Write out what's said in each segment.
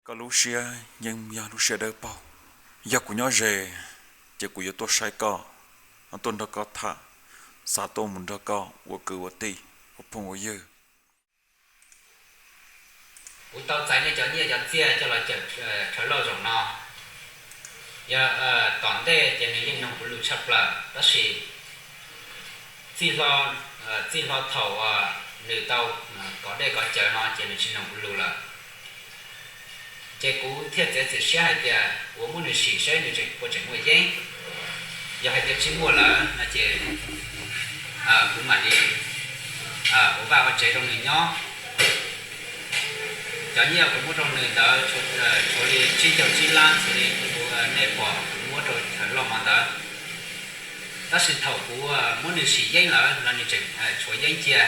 Koj lub siab yeej yog lub siab dawb paug. Yog kuv nyob ze, ces kuv yuav tuaj saib koj, tuaj nrog koj tham, xav tuaj mus nrog koj ua kwv ua tij, ua phooj ua ywg. Kuv tau txais nej cov nyiaj cov txiaj coj los cawm Rhawv Lauj zaum no. Yog tom ntej ces nws yeej noog kuv lus tshaj plaws, tab sis txij hlo thaum nws tau kov dej kov cawv no ces nws tsis noog kuv lus lawm. Ces kuv thiaj txiav txim siab hais tias kuv muab nws sim seb nws puas tseem muaj yeeb. Yog hais tias tsis muaj lawm no ces kuv mam li ua vaj ua tsev rau nws nyob. Cov nyiaj kuv muab rau nws ntawd tshuav li tsib caug tsib lab xws li nej pom kuv muab rau Rhawv Lauj hmo ntawd. Tab sis thaum kuv muab nws sim yeeb lawm los nws tseem tshuav yeeb cia.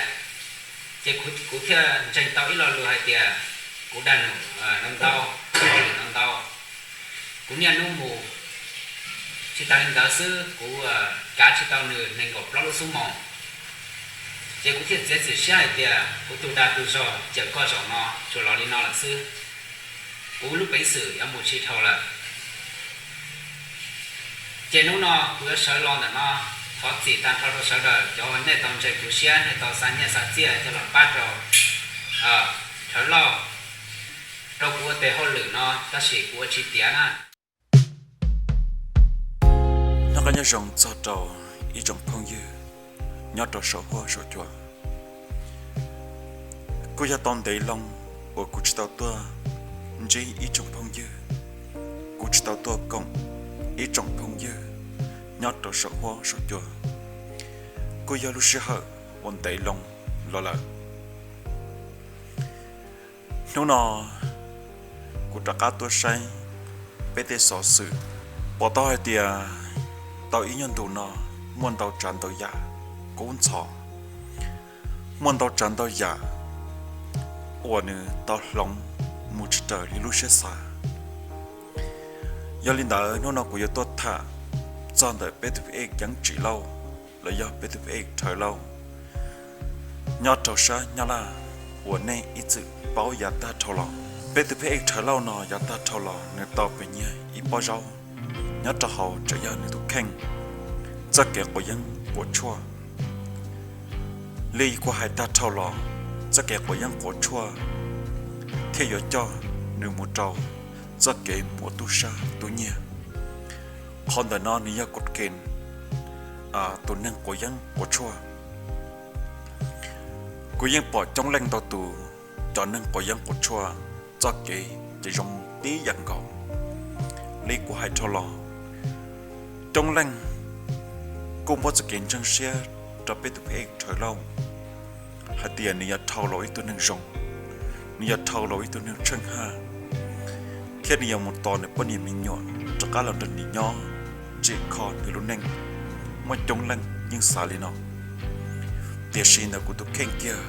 Ces kuv thiaj ntseeg tau ib lo lus hais tias kuv dag num ntau ntau, kuv niaj hnub mus. Tsis tas li ntawd xwb, kuv kav tsis tau nws nees nkaum plaub lub xub moos. Ces kuv thiaj txiav txim siab hais tias kuv tus dag tus zog cawm koj zaum no tsuas los li no lawm xwb, kuv lub peev xwm yuav mus tsis dhau lawm. Ces hnub no kuv yuav sawv los ntawm no, thov txim tag nrho rau sawv daws cov uas nej tau ntseeg kuv siab, nej tau xa nyiaj xa txiaj coj los pab rau Rhawv Lauj, rau kuv ua tes hauj lwm no, tab sis kuv ua tsis tiav na. Nyob zoo txog rau ib tsoom phooj ywg nyob rau saum huab saum cua. Kuj yog tau ntev loo uas kuv tsis tau tuaj ntsib ib tsoom phooj ywg, kuv tsis tau tuaj koom ib tsoom phooj ywg nyob rau saum huab saum cua. Kuj yog lub sij hawm uas ntev loo los lawm. Hnub no kuv rov qab tuaj saib peb tej xov xwm, pom tau hais tias tau ib nyuag ntus no muaj ntau tsav ntau yam kub ntxhov, muaj ntau tsav ntau yam uas nws tau hloov mus tsis raws li lub siab xav. Yog li ntawd hnub no kuv yuav tuaj tham txog ntawm peb tus phab ej Yeeb Tsim Lauj los yog peb tus phab ej Rhawv Lauj nyob rau sab Nyab Laj uas nej ib txwm paub yav tag dhau los. Peb tus phab ej Rhawv Lauj no yav tag dhau los nws tau pem nyiag ib pob zaub nyob rau hauv tseem yog nws tus kheej txoj kev quav yeeb quav tshuaj. Li kuv hais tag dhau los, txoj kev quav yeeb quav tshuaj thiaj yuav coj nws mus rau txoj kev mus ua tub sab tub nyiag. Qhov ntawm no nws yog kuv kev tus neeg quav yeeb quav tshuaj. Kuv yeej pom coob leej ntau tus cov neeg quav yeeb quav tshuaj txoj kev ces zoo tib yam nkaus li kuv hais dhau los. Coob leej kuj muab txoj kev ntseeg siab rau peb tus phab ej Rhawv Lauj hais tias nws yuav dhau los ib tug neeg zoo, nws yuav dhau los ib tug neeg tsheej haj, thiab nws yuav mus tos nws poj niam me nyuam rov qab los nrog nws nyob tsim kho nws lub neej. Muaj coob leej yeej xav li no, tiam sis ntawm kuv tus kheej kiag,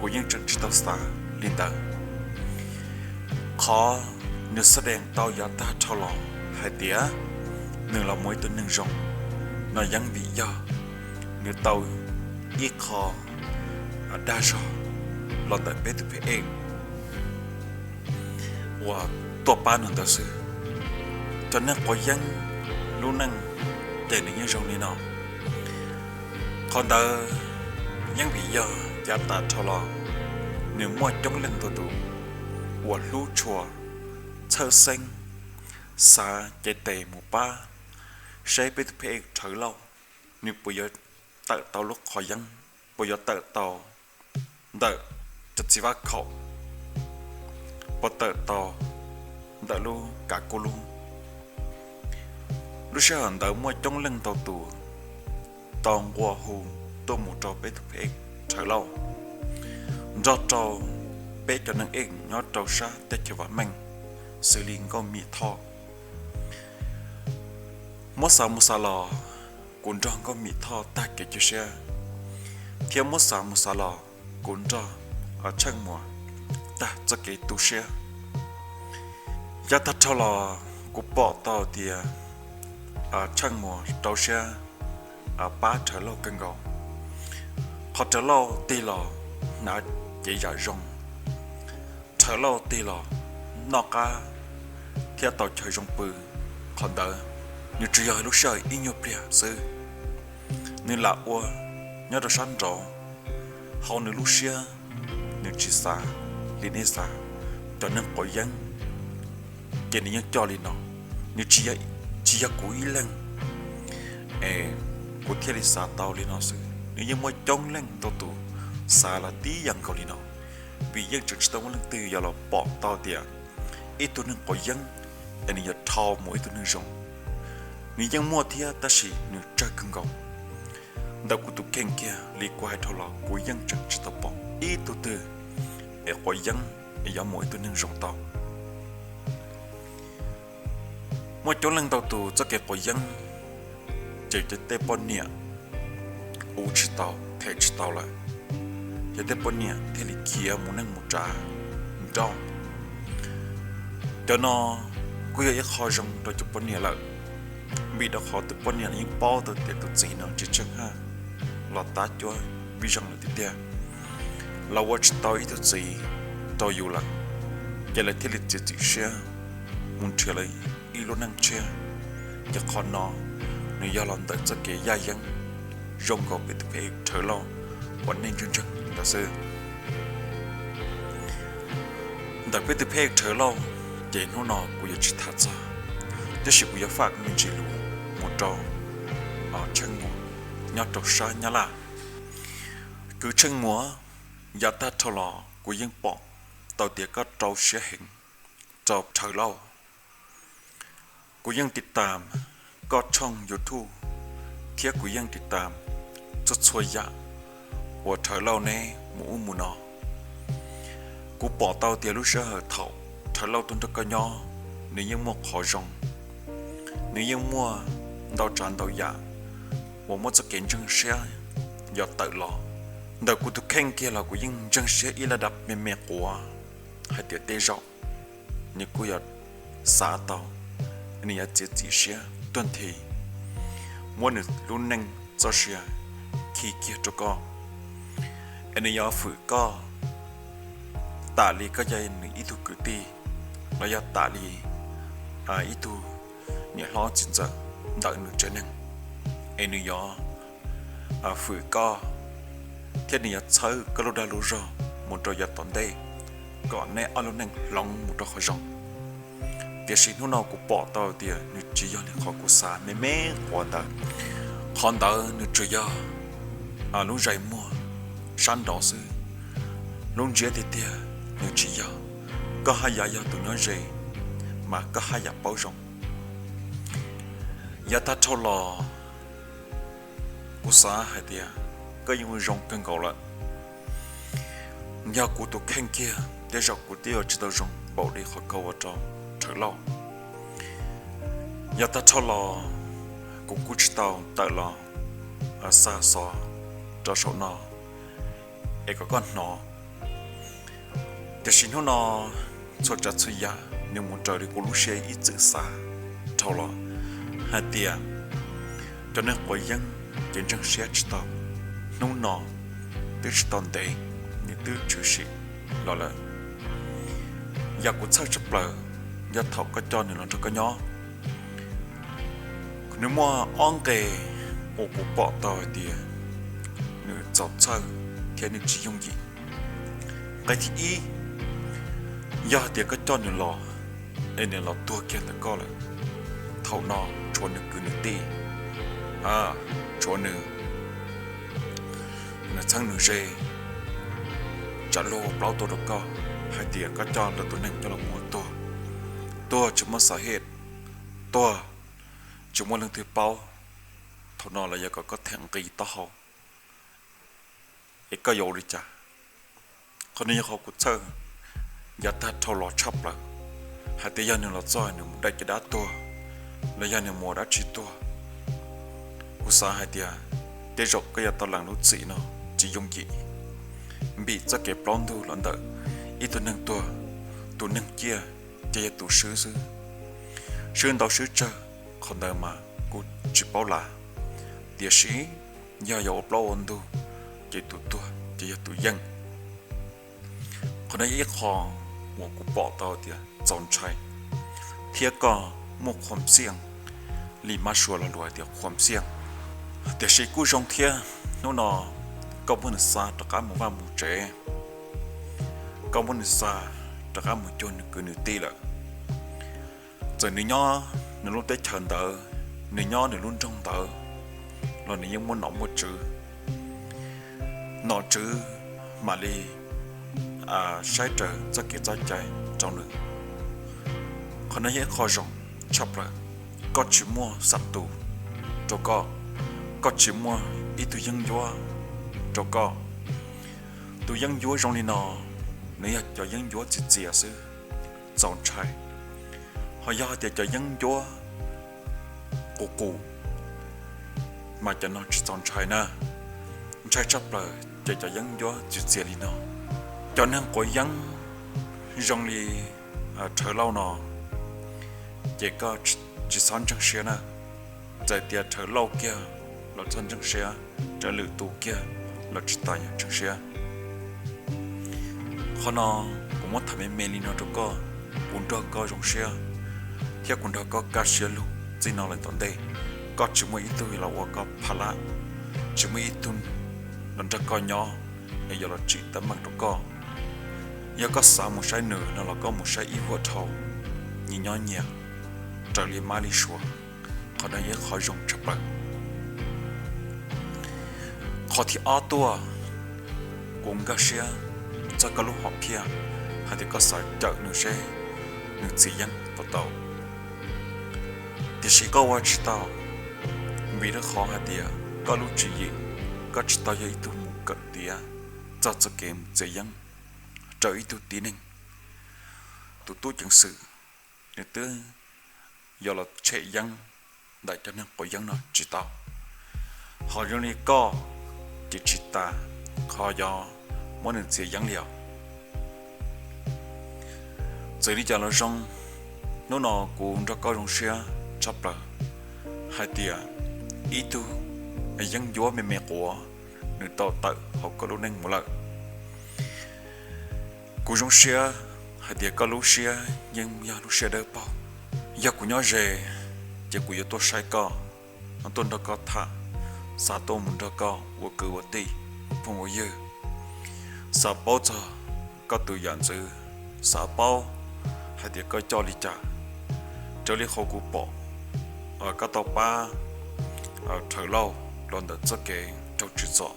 kuv yeej tseem tsis tau xav li ntawd. Qhov nws xab dees tau yav tag dhau los hais tias nws los mus ib tug neeg zoo no yeej vim yog nws tau ib qho dag zog los ntawm peb tus phab ej uas tuaj pab nws ntawd xwb. Cov neeg quav yeeb lub neej ces nws yeej zoo li no. Qhov ntawd yeej vim yog yav tag dhau los nws muaj coob leej ntau tus uas hlub tshua, txhawj xeeb, xav cev tes mus pab seb peb tus phab ej Rhawv Lauj nws puas yuav tawm tau lub qhov yeeb, puas yuav tawm tau ntawm cov txiv vaj khaum, puas tawm tau ntawm lub kav kub lub. Lub sij hawm ntawd muaj coob leej ntau tus tau nqua hu tuaj mus rau peb tus phab ej Rhawv Lauj, nrog rau peb cov neeg ej nyob rau sab teb chaws vam meej xws li Nkauj Mim Thoj. Muab xav mus xav los, kuv nrog Nkauj Mim Thoj tag kev cia siab, thiab muab xav mus xav los kuv nrog Tsheej Muas tag txoj kev tu siab. Yav tag dhau los kuv pom tau tias Tsheej Muas rau siab pab Rhawv Lauj kawg nkaus. Qhov Rhawv Lauj tig los hnav cev yam zoo, Rhawv Lauj tig los noj qab thiab tau chaw zoo pw. Qhov ntawd nws tsuas yog lub sij hawm ib nyuag pliag xwb, nws lam ua nyob rau sab nraud. Hauv nws lub siab nws tsis xav li nej xav. Cov neeg quav yeeb ces nws yeej coj li no, nws tsis yog kuv ib leeg es kuv thiaj li xav tau li no xwb. Nws yeej muaj coob leej ntau tus xav los tib yam nkaus li no, vim yeej tseem tsis tau muaj leej twg yuav los pom tau tias ib tug neeg quav yeeb es nws yuav dhau mus ib tug neeg zoo. Nws yeej muaj thiab tab sis nws tsawg kawg nkaus. Ntawm kuv tus kheej kiag li kuv hais dhau los kuv yeej tseem tsis tau pom ib tug twg es quav yeeb es yuav mus ib tug neeg zoo tau. Muaj coob leej ntau tus txoj kev quav yeeb ces tej poj niam ua tsis tau them tsis tau lawm, ces tej poj niam thiaj li khiav mus neej mus tsav nrauj. Cov no kuj yog ib qho zoo rau cov poj niam lawm, vim rau qhov tus poj niam yeej paub tau tias tus txiv no tsis tsheej haj los tab cuab vij zoo lawm tiag tiag, los ua tsis tau ib tug txiv rau yus lawm, ces lawv thiaj li txiav txim siab mus nrhiav lawv ib lub neej tshiab. Ces qhov no nws yog los ntawm txoj kev yaj yeeb zoo nkaus peb tus phem Rhawv Lauj uas nej ntseeg ntseeg ntawd xwb. Ntawm peb tus phem Rhawv Lauj ces hnub no kuv yuav tsis tham txog, tab sis kuv yuav faj me ntsis lus mus rau Tsheej Muas nyob rau sab Nyab Laj. Kwv Tsheej Muas, yav tag dhau los kuv yeej pom tau tias koj rau siab heev rau Rhawv Lauj. Kuv yeej tiv tam koj tshooj YouTube thiab kuv yeej tiv tam txhua txhua yam uas Rhawv Lauj neb mus ub mus no. Kuv pom tau tias lub sij hawm thaum Rhawv Lauj tuaj nrog koj nyob, nws yeej muaj qhov zoo, nws yeej muaj ntau tsav ntau yam uas muab txoj kev ntseeg siab yog tawm los. Ntawm kuv tus kheej kiag los kuv yeej ntseeg siab ib laj dab me me quav hais tias tej zaum nws kuj yuav xav tau, nws yuav txiav txim siab tuag nthi muab nws lub neej txoj sia khi kiag rau koj, es nws yuav fwm koj tam li koj yog nws ib tug kwv tij, los yog tam li ib tug niam hlob txiv ntxawm ntawm nws tsev neeg, es nws yuav fwm koj thiab nws yuav txhawb koj lub dag lub zog mus rau yav tom ntej kom neb ob lub neej hloov mus rau qhov zoo. Tiam sis hnub no kuv pom tau tias nws tsis yog li qhov kuv xav me me quav ntawd. Qhov ntawd nws tsuas yog lub zais muag sab nraud xwb, lub ntsiab tiag tiag nws tsis yog. Koj haj yam yog tus nyob ze mas koj haj yam paub zoo. Yav tag dhau los kuv xav hais tias koj yeej ua zoo kawg nkaus lawm. Yog kuv tus kheej kiag tej zaum kuv twb yuav tsis tau zoo npaum li qhov koj ua rau Rhawv Lauj. Yav tag dhau los kuv kuj tsis tau tawm los xa xov rau saum no es kom koj hnov. Tiam sis hnub no txhua tsav txhua yam nws mus raws li kuv lub siab ib txwm xav dhau los hais tias cov neeg quav yeeb ces ntseeg siab tsis tau. Hnub no twb tsis tau ntev nws twb tshwm sim los lawm. Yam kuv txhawj tshaj plaws yog thaum koj coj nws los nrog koj nyob, nws muaj ob nqe uas kuv pom tau hais tias nws txaus txhawj thiab nws tsis yooj yim. Nqe thib ib, yog hais tias koj coj nws los es nws los tuag kiag ntawm koj lawm, thaum no tshuav nws kwv nws tij, tshuav nws, nws txheeb nws ze, tsam luag ua plaub tuaj rau koj hais tias koj coj lawv tus neeg coj los mus ua tuag, tuag tsis muaj xav hej, tuag tsis muaj leej twg paub, thaum no lawv yuav kom koj them nqi taub hau, es koj yuav ua li cas? Qhov no yog qhov kuv txhawj yav tag dhau los tshaj plaws, hais tias yog nws los txog nws mus dai caj dab tuag los yog nws mus ua dab tsi tuag, kuv xav hais tias tej zaum koj yuav tau lees lub txim no tsis yooj yim, vim txoj kev plaub ntug los ntawm ib tug neeg tuag, tus neeg ciaj ces yog tus swb xwb. Swb ntau swb tsawg, qhov ntawd mas kuv tsis paub lawm, tiam sis yog yuav ua plaub ua ntug ces tus tuag ces yog tus yeej. Qhov no yog ib qho uas kuv pom tau tias txaus ntshai, thiab koj muaj khuam xiaj li mab suav los lus hais tias khuam xiaj. Tiam sis kuj zoo thiab, hnub no koj muab nws xa rov qab mus vaj mus tsev, koj muab nws xa rov qab mus cuag nws kwv nws tij lawm. Txawm nws nyob nws lub teb chaws ntawd, nws nyob nws lub nroog ntawd, los nws yeej muaj nom muaj tswv, nom tswv mam li saib raws txoj kev txoj cai rau nws. Qhov no yog ib qho zoo tshaj plaws. Koj tsis muaj xam tus rau koj, koj tsis muaj ib tug yeeb ncuab rau koj. Tus yeeb ncuab zoo li no, nws yog cov yeeb ncuab txias txias xwb, txaus ntshai. Ho yog hais tias cov yeeb ncuab qus qus, mas cov no tsis txaus ntshai na. Ntshai tshaj plaws ces cov yeeb ncuab txias txias li no. Cov neeg quav yeeb zoo li Rhawv Lauj no, ces koj tsis txhob ntseeg siab na. Txawm tias Rhawv Lauj kiag los txhob ntseeg siab, Rhawv lwm tus kiag los tsis tas ntseeg siab. Qhov no kuv muab tham me me li no rau koj, kuv nrog koj zoo siab, thiab kuv nrog koj kaj siab lug txij no lawm tom ntej. Koj tsis muaj ib tug los ua koj pha lab, tsis muaj ib tug los nrog koj nyob, es yuav los tsim teeb meem rau koj. Yog koj xav mus saib nws no los koj mus saib ib vuag dhau, nyias nyob nyias, raws li mab li suav. Qhov no yog ib qhov zoo tshaj plaws. Qhov thib ob tuaj, kuv nkag siab txog koj lub hom phiaj hais tias koj xav cawm nws seb nws txias yeeb puas tau. Tiam sis koj ua tsis tau, vim rau qhov hais tias koj lub tswv yim, koj tsis tau yog ib tug mus kawm tiav txog txoj kev mus txias yeeb rau ib tug tib neeg. Tus tub ceev xwm nws twb yuav los tshem yeeb ntawm cov neeg quav yeeb no tsis tau. Ho zoo li koj ces tsis tas qhov yuav muab nws txias yeeb li os. Txawm li cas los zoo, hnub no kuv nrog koj zoo siab tshaj plaws hais tias ib tug yeeb ncuab me me quav nws tau tawm hauv koj lub neej mus lawm. Kuv zoo siab hais tias koj lub siab yeej yog lub siab dawb paug. Yog kuv nyob ze, ces kuv yuav tuaj saib koj, tuaj nrog koj tham, xav tuaj mus nrog koj ua kwv ua tij, ua phooj ua ywg, xav paub txog koj tus yam ntxwv, xav paub hais tias koj coj li cas. Raws li qhov kuv pom, koj tau pab Rhawv Lauj los ntawm txoj kev raug tsim txom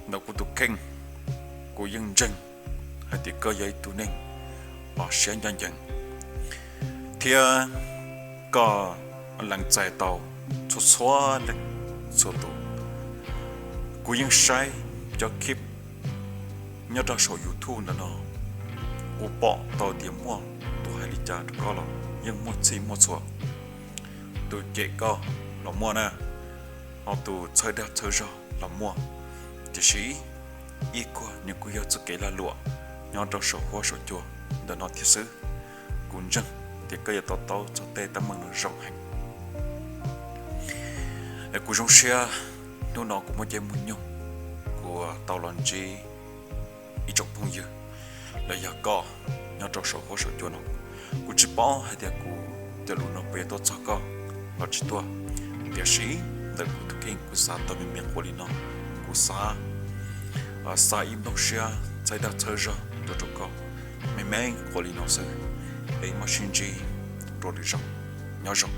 ntawm kuv tus kheej, kuv yeej ntseeg hais tias koj yog ib tug neeg siab ncaj ncees, thiab koj lees txais tau txhua txhua leej txhua tus. Kuv yeej saib cov clip nyob rau saum YouTube ntawm no, kuv pom tau tias muaj tus hais li cas rau koj los yeej muaj txhij muaj txhua, tus cem koj los muaj na, ho tus txhawb dag txhawb zog los muaj. Tiam sis ib kuag nws kuj yog txoj kev lag luam nyob rau saum huab saum cua ntawm no thiab xwb. Kuv ntseeg tias koj yuav to taub txog tej teeb meem no zoo heev. Es kuv zoo siab hnub no kuv muaj caij muaj nyoog, kuv tau los ntsib ib tsoom phooj ywg los yog koj nyob rau saum huab saum cua no. Kuv tsis paub hais tias kuv cov lus no puas yuav tuaj txog koj los tsis tuaj, tiam sis ntawm kuv tus kheej kuv xav tau me me quas li no. Kuv xav xa ib nplooj siab txhawb dag txhawb zog tuaj rau koj me me quas li no xwb. Es mam sib ntsib rau lwm zaus, nyob zoo.